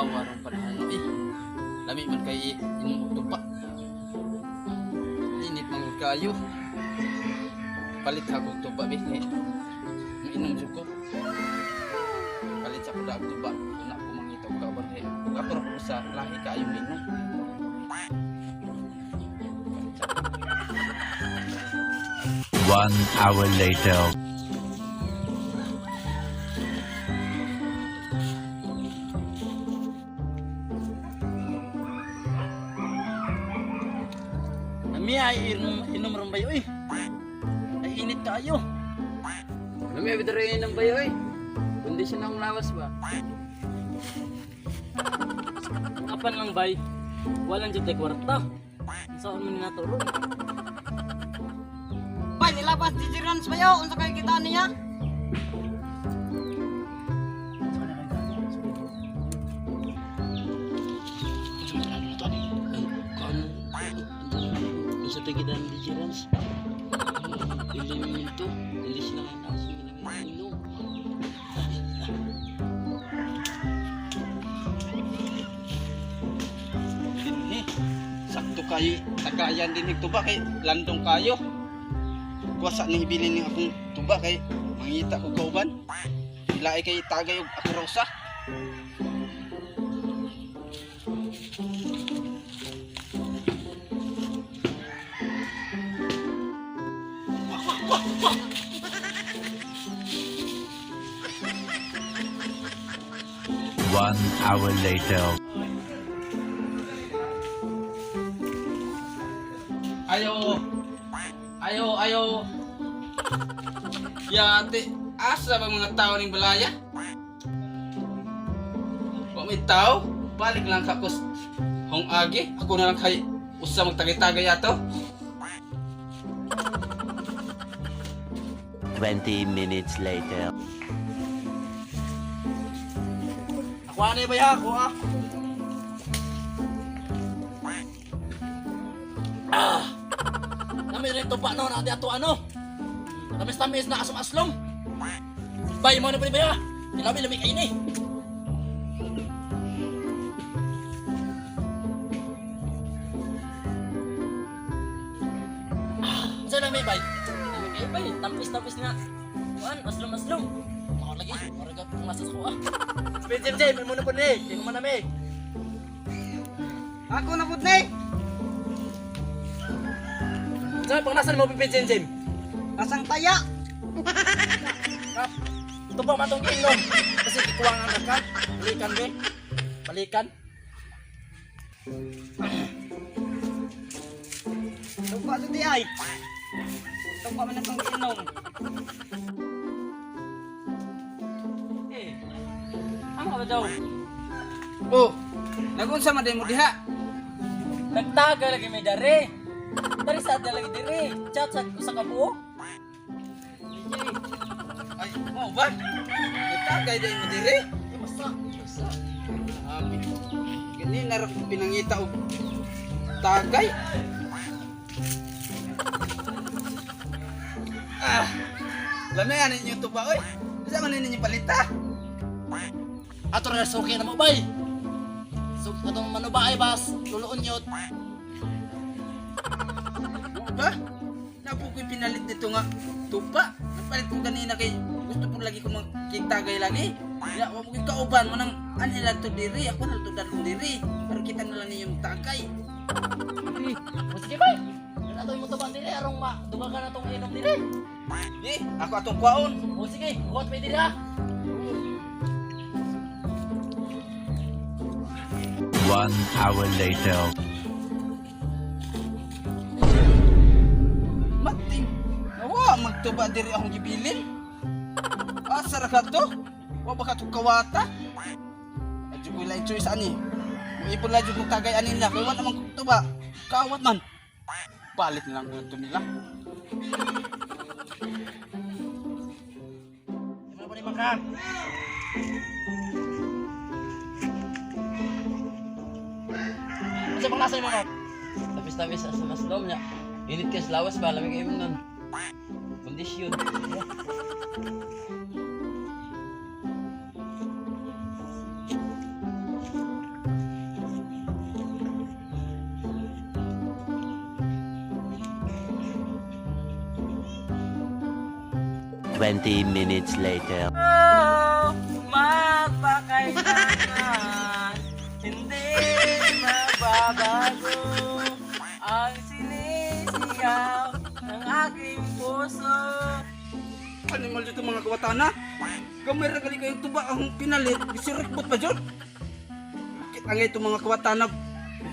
Kawawa rong panahon eh. Lami man kay inom og tuba. Init man gud kayo. Palit ha kog tuba bi kay mainom jud ko. Palit sa kuda og tuba. Una ko mangita og kauban kay ug ako ra ko usa lahi kaayo minom. Palit sa 1 hour later. Lami ay inom, inom ron bayo eh. Ay init kayo. Lami ay bitaro inom bayo eh. Kondisyon akong lawas ba? Apan lang bay, walang jud tay kwarta. Saan man ni naturo? Bay, nilabas di Jirans bayo. Unsa kay kita niya? Unsa tay kita ni Jirans? Elemento, dili sila kay taas ng inom. Dinhi. Sakto kayo tagayan din hig tuba kay landong kayo. Kuwasa ning hibilin ning akong tuba kay mangita ko kauban. Ilaay kay tagay og ako rosa. 1 hour later. Ayo. Ayo, ayo. Yate, asa ba mga tao ning balaya? Wa may tao, balik lang ka kus hong agi, ako na lang kay usa magtagay-tagay ato. 20 minutes later. Ako ani bay ha, ako ah. Ah. Nami rin tupa no, na di ato ano. Tamis-tamis na asom-aslom. Bay mo na pa ni bay ha. Kilami lami kay ni. Ah, unsa na may bay? Lami kay bay, tamis-tamis na. Kuan, aslom-aslom. Ako lagi, mura ka pumasa sa kuha. Jim, Jim, may muna po ni. Kaya man nami. Ako na pud ni. Saan pang nasan mo pipit, Jim, Jim? Asang taya. Ito pa matong inom. Kasi kikuha nga na ka. Balikan, be. Balikan. Tuba sa di ay. Tuba man atong inom. Eh, ano ka ba daw? Oh, nagunsa man day mo diha? Nagtaga lagi may dare. Dari sa ada lagi dire. Chat sa usa ka buo. Ay, mo ba? Nagtagay day mo dire? Eh, basta. Basta. Grabe. Gani na ra ko pinangita og tagay. Ah. Lamay ani ninyo tuba oy. Bisa man ninyo palita. Ato ra suki na mo bay. Suki atong manuba ay bas. Luluon yot. Mo ba? Napo ko'y pinalit nito nga tupa. Napalit ko kanina kay gusto po lagi ko magkitagay lagi. Ya, wa mo ko'y kauban mo nang anila to diri, ako na to dadong diri. Pero kita na lang ninyo tagay. Eh, o sige bay. Ato mo tuba dire arong ma duga ka na tong inom dire. Di, ako atong kwaon. O sige, huwat may dire ha. 1 hour later. Mating. Nawa, magtuba diri akong gibilin. Asa ra ka to? Wa ba ka to kawata? Adyo ko lang choice ani. Muipon lang jud kong tagay ani nila kay wa naman kong tuba. Kawat man. Palit na lang ko to nila. Ano pa ni maka? Ano pang nasa mo? Tamis-tamis sa maslom niya. Init kay sa lawas ba lamig kayo nun. Kondisyon. 20 minutes later. Oh, magpakailanman, hindi mababago ang sinisigaw ng aking puso. Animal dito mga kawatana. Gamay ra gali kayong tuba ang pinalit. Sirikbot pa jud. Kita nga ito mga kawatana.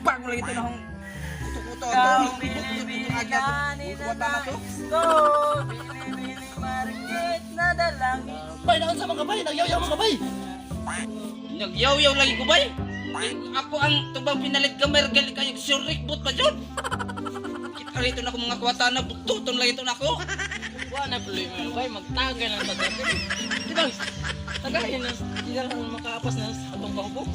Bago lang ito na akong kuto-kuto. Ikaw Ito, binibini Mga kawatana to. nais ko, binibini market na dalangin. Bay, naon sa mga bay? Nagyaw-yaw mga bay. Nagyaw-yaw lagi ko bay. Eh, ako ang tubang pinalit gamay ra gali kayong sirikbot pa jud. Kita rito na ako mga kawatana. Buktuton lang ito na ako. Wala na problema bay, magtagay lang sa dati. Di ba? Tagay na, di na lang makaapas na sa atong kahubog.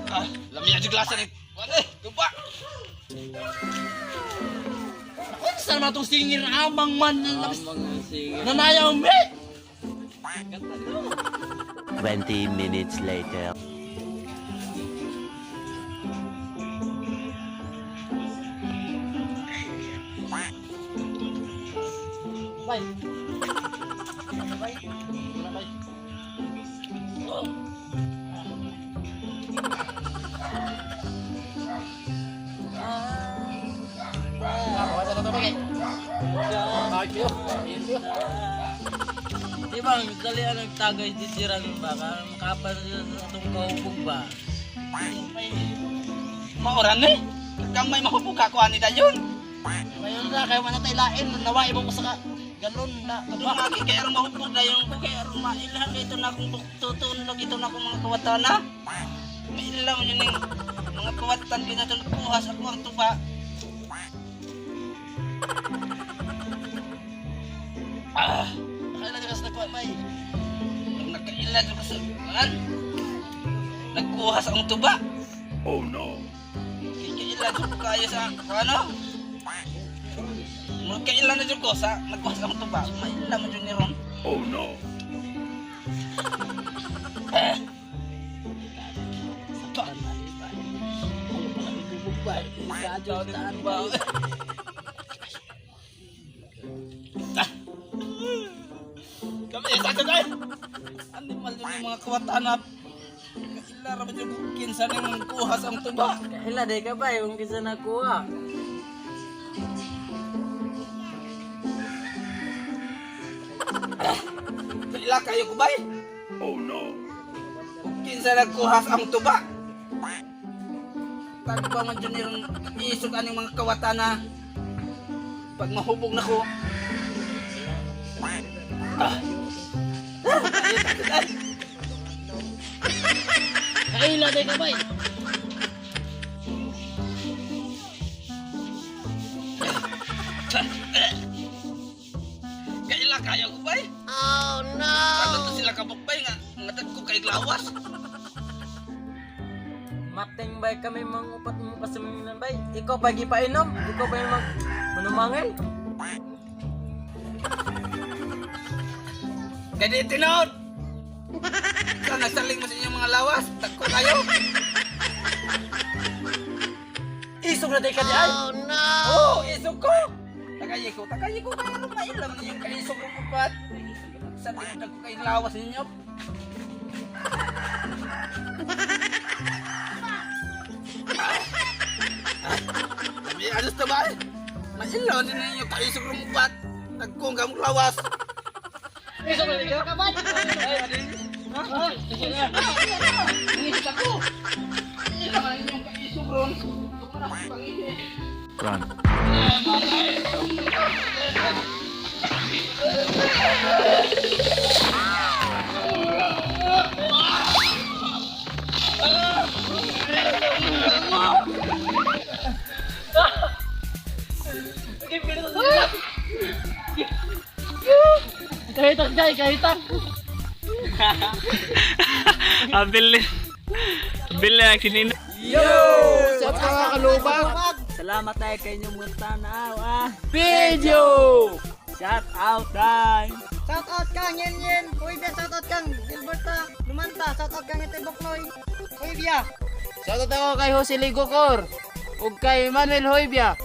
Ah, lami ang glasa ni. Wala, tuba. Unsa naman itong singir amang man na labis. Amang sige. Nanayaw me. 20 minutes later. Bay. Bay. Wala bay. Ah, wala na to bagay. Ay, tiyo. Tiyo. Di ba, ang dali ang nagtagay ditiran ba? Makaapas na sa atong kahubog ba? Maoran eh. Gamay mahubog ka ko ani dayon. Mayon na kayo man natay lain nawa imong usa ka galon na Doon lagi kay aron mahubog na yung ko kay aron mailhan ito na akong buktuton lagi ito na akong mga kawatan na. Maila mo yun yung mga kawatan kinatong kuha sa akong tuba. Ah, Nakaila ka sa nagkuha bay. nagkaila ko sa kuan. Nagkuha sa akong tuba. Oh no. Kay kaila jud ko kayo sa ano? Murag kaila na jud ko sa nagkuha sa akong tuba. Maila mo jud ni ron. Oh no. Kami sa atin ay. Animal yun yung mga kawatanap. Kaila ra ba jud ko kinsa ning kuha sa akong tuba. Kaila di ka ba, yung kisa nakuha. Kaila kayo ko bay? Oh no. Ug kinsa nagkuha sa akong tuba? Tagpa man jud nirong isog aning mga kawatana. Pag mahubog na ko. Ah. Kaila day ka bay. Kaila kayo ko bay? Oh no. Kato to sila kabukbay nga ngadagko kay lawas. Mating bay kami mga upat mo kasamingan bay. Ikaw pa gipainom, ikaw pa yung mag manumangil. Kaya di tinood. Sa nagsaling mo sa inyong mga lawas, tagko kayo. Isog na di ka di ay. Oh, isog ko. Tagay ko kayo ron mailam na yung kaisog ko kupat. Sa dagko kay lawas ninyo. Kami alos na ba? Mailaw din ninyo kaisog ron kupat. Tagko ang gamong lawas. Isog na day ka bay. Ngisog ako. Ilang ang inyong kaisog ron. Tumara sa pangihi. Run. Kahitang day, kahitang. Abili. Abili ang kinina. Sa mga kalubang. Salamat tayo kay inyong mga tanaw ah. Video. Shout out time. Shout out kang Yen Yen, Uy Bia, shout out kang Gilberta Lumanta, shout out kang Ete Boknoy, Uy Bia. Shoutout ako kay Jose Ligocor. Ug kay Manuel Hoybia.